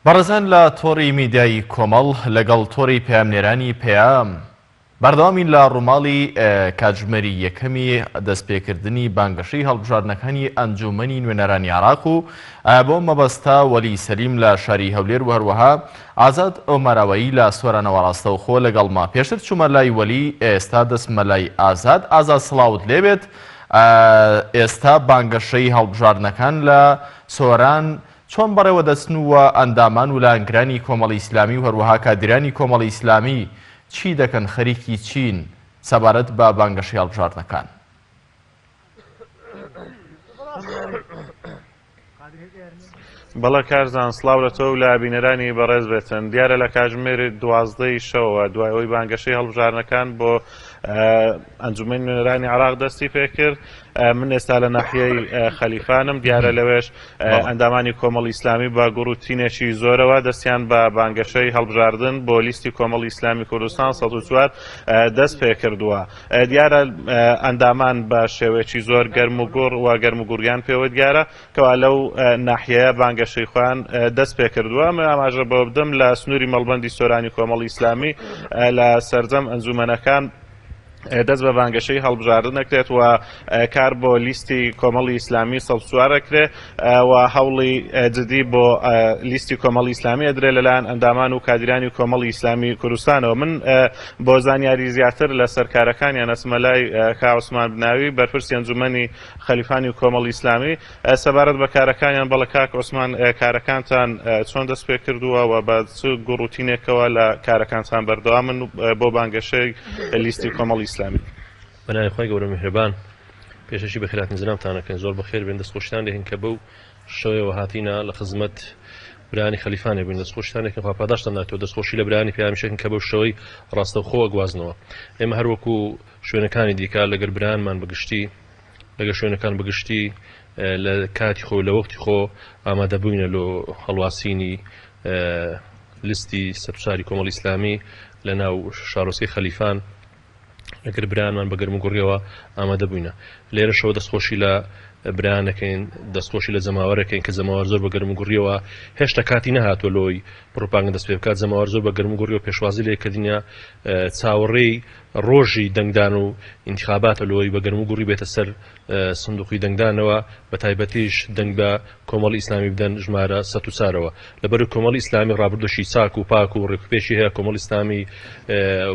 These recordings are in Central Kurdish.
بەڕێزان لە تۆڕی میدیایی کۆمەڵ لەگەڵ تۆڕی پەیامنێرانی پەیام بەردەوامین لە ڕووماڵی کاتژمێری یەکەمی دەستپێکردنی بانگەشەی هەڵبژاردنەکانی ئەنجوومەنی نوێنەرانی عێراق و بۆ مەبەستە وەلی سەلیم لە شاری هەولێر و هەروەها ئازاد ئۆمەراوەیی لە سۆرانەوە ڕاستەوخۆ لەگەڵما پێشتر چوومە لای وەلی ئێستا دەچمە لای ئازاد ئازاد سڵاوت لێبێت ئێستا بانگەشەی هەڵبژاردنەکان لە سۆران چۆن بەڕێوە دەچن و ئەندامان و لایەنگرانی کۆمەڵی ئیسلامی و هەروەها کادیرانی کۆمەڵی ئیسلامی چی دەکەن خەریکی چین سەبارەت بە بانگەشەی هەڵبژاردنەکان؟ بەڵێ کارزان سڵاو لە تۆ و لە بینەرانی بەڕێز بێتن دیارە لە کاژمێر دوازدەی شەوە دوای ئەوەی بانگەشەی هەڵبژاردنەکان بۆ ئەنجومەنی نوێنەرانی عراق دەستی پێکرد من ئێستا لە ناحیەی خەلیفانم دیارە لەوێش ئەندامانی کۆمەڵی ئیسلامی بە گوڕ و تینێکی زۆرەوە دەستیان بە بانگەشەی هەڵبژاردن بۆ لیستی کۆمەڵی ئیسلامی کوردستان 104 دەست پێکردووە دیارە ئەندامان بە شێوەیەکی زۆر گەرم و گوڕ و گەرم و گوڕیان پێوە دیارە کەوا لەو ناحیەیە بانگەشەی خۆیان دەست پێکردووە من ئاماژە بەوە بدەم لە سنووری مەڵبەندی سۆرانی کۆمەڵی ئیسلامی لە سەرجەم ئەنجومەنەکان دەست بە بانگەشەی هەڵبژاردن دەکرێت و کار بۆ لیستی کۆمەڵی ئیسلامی سەڵسوار دەکرێت و هەوڵی جدی بۆ لیستی کۆمەڵی ئیسلامی ئەدرێت لەلایەن ئەندامان و کادیرانی کۆمەڵی ئیسلامی کوردستانەوە من بۆ زانیاری زیاتر لە سەرکارەکانیان ئەچمە لای کا عوسمان بناوی بەرپرسی ئەنجومەنی خەلیفانی کۆمەڵی ئیسلامی سەبارەت بە کارەکانیان بەڵێ کاک عوسمان کارەکانتان چۆن دەست پێ کردووە و بە چ گوڕوتینێکەوە لە کارەکانتان بەردەوامن بۆ بانگەشەی لیستی کۆمەڵی ئیسلامی؟ بەناوی خوای گەورە میهرەبان پێشەکی بەخێرهاتن جەنابتان ئەکەین زۆر بەخێر بێن دەستخۆشتان لێکەین کە بەو شەوەیەوە هاتینە لە خزمەت برانی خەلیفانێ بووین دەستخۆشتان لێکەین خوا پاداشتان داتەوە دەستخۆشی لە برانی پەیامیشەکەن کە بەو شەوەی ڕاستەوخۆ ئەگوازنەوە ئێمە هەروەکو شوێنەکانی دیکە لەگەر برانمان بەگشتی لەگەر شوێنەکان بەگشتی لە کاتی خۆ لە وەختی خۆ ئامادەبووینە لۆ هەڵواسینی لیستی سەرچاری کۆمەڵی ئیسلامی لە ناو شارۆچکەی خەلیفان لەگەر برایانمان بە گەرموگوڕیەوە ئامادە بووینە. لێرەشەوە دەستخۆشی لە برایان ئەکەین، دەستخۆشی لە جەماوەر ئەکەین کە جەماوەر زۆر بە گەرموگوڕیەوە هێشتا کاتی نەهاتووە لۆی پڕوپاگەندە دەست پێ بکات، جەماوەر زۆر بە گەرموگوڕیەوە پێشوازی لێ کردینە، چاوەڕێی ڕۆژی دەنگدان و ئینتخاباتە لۆی بە گەرموگوڕی بێتە سەر سندوقی دەنگدانەوە بەتایبەتیش دەنگ بە کۆمەڵی ئیسلامی بدەن ژمارە سەتوچارەوە لەبەر کۆمەڵی ئیسلامی ڕابردوشی چاک و پاک و ڕێکوپێکی هەیە کۆمەڵی ئیسلامی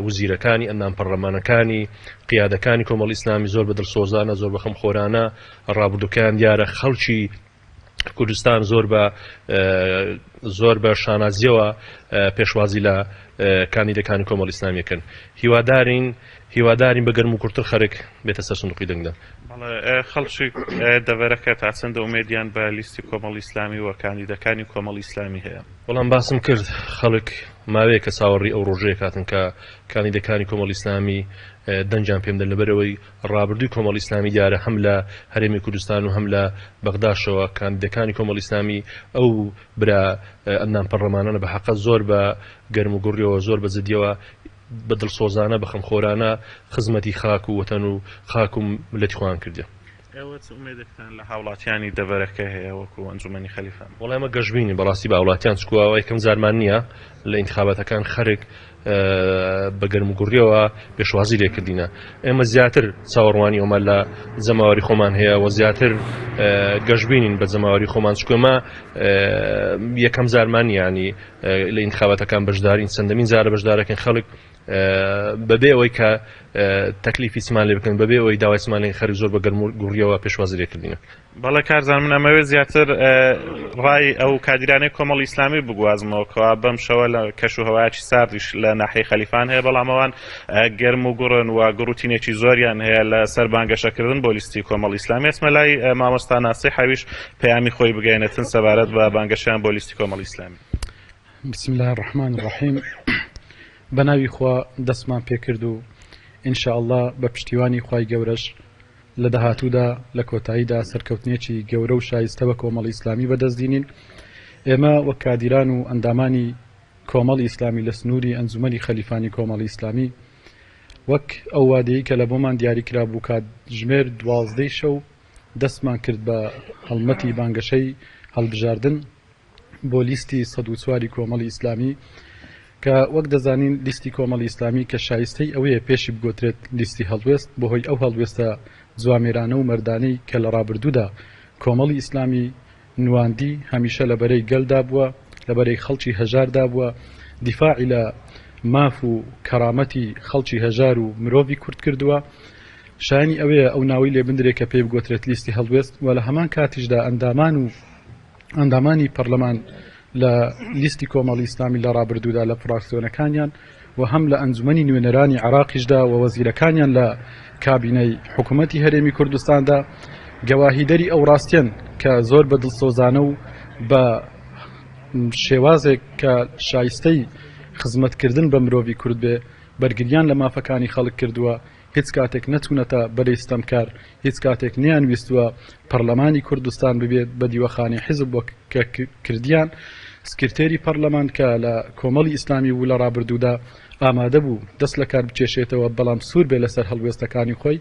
وزیرەکانی ئەندام پەرلەمانەکانی قیادەکانی کۆمەڵی ئیسلامی زۆر بە دڵسۆزانە زۆر بە خەمخۆرانە ڕابردووکەیان دیارە خەڵکی کوردستان زۆر بە زۆر بە شانازیەوە پێشوازی لە کاندیدەکانی کۆمەڵی ئیسلامیەکەن هیوادارین هیوادارین بە گەرم و گوڕتر خەرک بێتە سەر سندوقی دەنگدان. بەڵێ خەڵکی دەڤەرەکە تا چەندە ئومێدیان بە لیستی کۆمەڵی ئیسلامی و کاندیدەکانی کۆمەڵی ئیسلامی هەیە؟ وەڵام باسم کرد خەڵک ماوەیەکە چاوەڕی ئەو ڕۆژەیە کاتن کە کاندیدەکانی کۆمەڵی ئیسلامی دەنگیان پێ بدەن لەبەرئەوەی ڕابردووی کۆمەڵی ئیسلامی دیارە هەم لە هەرێمی کوردستان و هەم لە بەغداشەوە کاندیدەکانی کۆمەڵی ئیسلامی ئەو برا ئەندام پەڕلەمانانە بە حەقە زۆر بە گەرم و گوڕیەوە زۆر بە جدیەوە بە دڵسۆزانە بە خەمخۆرانە خزمەتی خاک و وەتەن و خاک و مللەتی خۆیان کردیە. ئێوە چ ئومێدێکتان لە هاوڵاتیانی دەڤەرەکە هەیە وەکو ئەنجومەنی خەلیفان؟ وەڵا ئێمە گەشبینین بەڕاستی بە هاوڵاتیان چکو ئەوە یەکەم جارمان نییە لە ئینتخاباتەکان خەرک بە گەرموگوڕیەوە پێشوازی لێکردینە ئێمە زیاتر چاوەڕوانی ئەومان لە جەماوەری خۆمان هەیە و زیاتر گەشببینین بە جەماوەری خۆمان چکۆمە یەکەم جارمان ینی لە ئینتخاباتەکان بەشدارین چەندەمین جارە بەشدارەکەن خەڵک بەبێ ئەوەی کە تەکلیفی چمان لێ بکەن بەبێ ئەوەی داوای چمان لێ خەرک زۆر بە گەرم و گوڕیەوە پێشوازی لێکردینە. بەڵێ کارزان من ئەمەوێت زیاتر ڕای ئەو کادیرانەی کۆمەڵی ئیسلامی بگوازمەوە کەوا بەم شەوە لە کەش و هەوایەکی ساردیش لە ناحیەی خەلیفان هەیە بەڵام ئەوان گەرم و گوڕن و گوڕوتینێکی زۆریان هەیە لە سەر بانگەشەکردن بۆ لیستی کۆمەڵی ئیسلامی ئەچمە لای مامۆستا ناسیح ئەویش پەیامی خۆی بگەیەنێتن سەبارەت بە بانگەشەیان بۆ لیستی کۆمەڵی ئیسلامی. بسم اللە الرحمن الرحیم بەناوی خوا دەستمان پێکرد و ان شاء اللە بە پشتیوانی خوای گەورەش لە داهاتوودا لە کۆتاییدا سەرکەوتنێکی گەورە و شایستە بە کۆمەڵی ئیسلامی بەدەست دینین ئێمە وەک کادیران و ئەندامانی کۆمەڵی ئیسلامی لە سنووری ئەنجومەنی خەلیفانی کۆمەڵی ئیسلامی وەک ئەو وادەی کە لە بۆمان دیاری کرابوو کاتژمێر دوازدەی شەو دەستمان کرد بە هەڵمەتی بانگەشەی هەڵبژاردن. بۆ لیستی 104 کۆمەڵی ئیسلامی کە وەک دەزانین لیستی کۆمەڵی ئیسلامی کە شایستەی ئەوەیە پێشی بگۆترێت لیستی هەڵوێست بەهۆی ئەو هەڵوێستە جوامێرانە و مەردانەی کە لە ڕابردوودا کۆمەڵی ئیسلامی نواندی هەمیشە لە بەرەی گەلدا بووە، لە بەرەی خەڵکی هەژاردا بووە، دیفاعی لە ماف و کەرامەتی خەڵکی هەژار و مرۆڤی کورد کردووە. شایەنی ئەوەیە ئەو ناوەی لێ بندرێ کە پێی بگۆترێت لیستی هەڵوێست و لە هەمان کاتیشدا ئەندامان و ئەندامانی پەرلەمان لە لیستی کۆمەڵی ئیسلامی لە ڕابردوودا لە فراکسیۆنەکانیان و هەم لە ئەنجومەنی نوێنەرانی عێراقیشدا و وەزیرەکانیان لە کابینەی حکوومەتی هەرێمی کوردستاندا گەواهیدەری ئەو ڕاستیەن کە زۆر بە دڵسۆزانە و بە شێوازێک کە شایستەی خزمەتکردن بە مرۆڤی کورد بێ بەرگریان لە مافەکانی خەڵک کردووە هیچ کاتێک نەچوونەتە بەرەی ستەمکار، هیچ کاتێک نەیانویستووە پەرلەمانی کوردستان ببێت بە دیوەخانەی حیزب وەک کە کردیان، سکرتێری پەرلەمان کە لە کۆمەڵی ئیسلامی بوو لە ڕابردوودا ئامادە بوو دەست لە کار بکێشێتەوە بەڵام سوور بێ لەسەر هەڵوێستەکانی خۆی،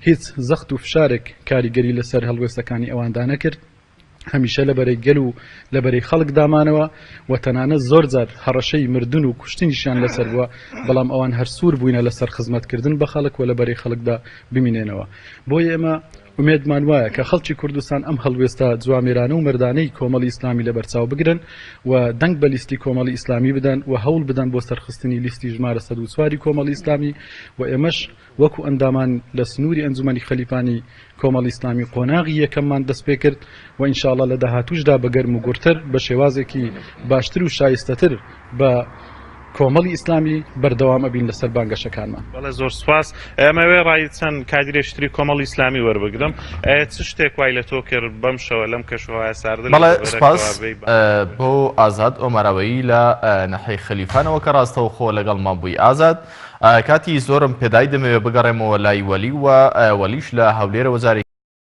هیچ زەخت و فشارێک کاریگەری لەسەر هەڵوێستەکانی ئەواندا نەکرد. هەمیشە لە بەرەی گەل و لە بەرەی خەڵک دامانەوە و تەنانەت زۆر جار هەڕەشەی مردن و کوشتنیشیان لەسەر بووە، بەڵام ئەوان هەر سوور بووینە لەسەر خزمەتکردن بە خەڵک و لە بەرەی خەڵکدا بمینێنەوە. بۆیە ئێمە ئومێدمان وایە کە خەڵکی کوردستان ئەم هەڵوێستە جوامێرانە و مەردانەی کۆمەڵی ئیسلامی لەبەرچاو بگرن و دەنگ بە لیستی کۆمەڵی ئیسلامی بدەن و هەوڵ بدەن بۆ سەرخستنی لیستی ژمارە 104 کۆمەڵی ئیسلامی و ئێمەش وەکو ئەندامان لە سنووری ئەنجومەنی خەلیفانی کۆمەڵی ئیسلامی قۆناغی یەکەممان دەستپێکرد و ان شاء اللە لە داهاتووشدا بە گەرم و گوڕتر بە شێوازێکی باشتر و شایستەتر بە کۆمەڵی ئیسلامی بەردەوام ئەبین لەسەر بانگەشەکانمان. بەڵێ زۆر سوپاس. ئەمەوێ ڕای چەند کادیرێکی تری کۆمەڵی ئیسلامی وەربگرم. ئەیە چ شتێک وای لە تۆ کرد بەم شەوە لەم کەشوهەوایە ساردە لە بەڵێ دەڤەرەکەوە سوپاس بێی بە بۆ ئازاد ئۆمەراوەیی لە ناحیەی خەلیفانەوە کە ڕاستەوخۆ لەگەڵمان بووی. ئازاد کاتی زۆرم پێدای دەمەوێ بگەڕێمەوە لای وەلی و وەلیش لە هەولێرەوە جارێکی.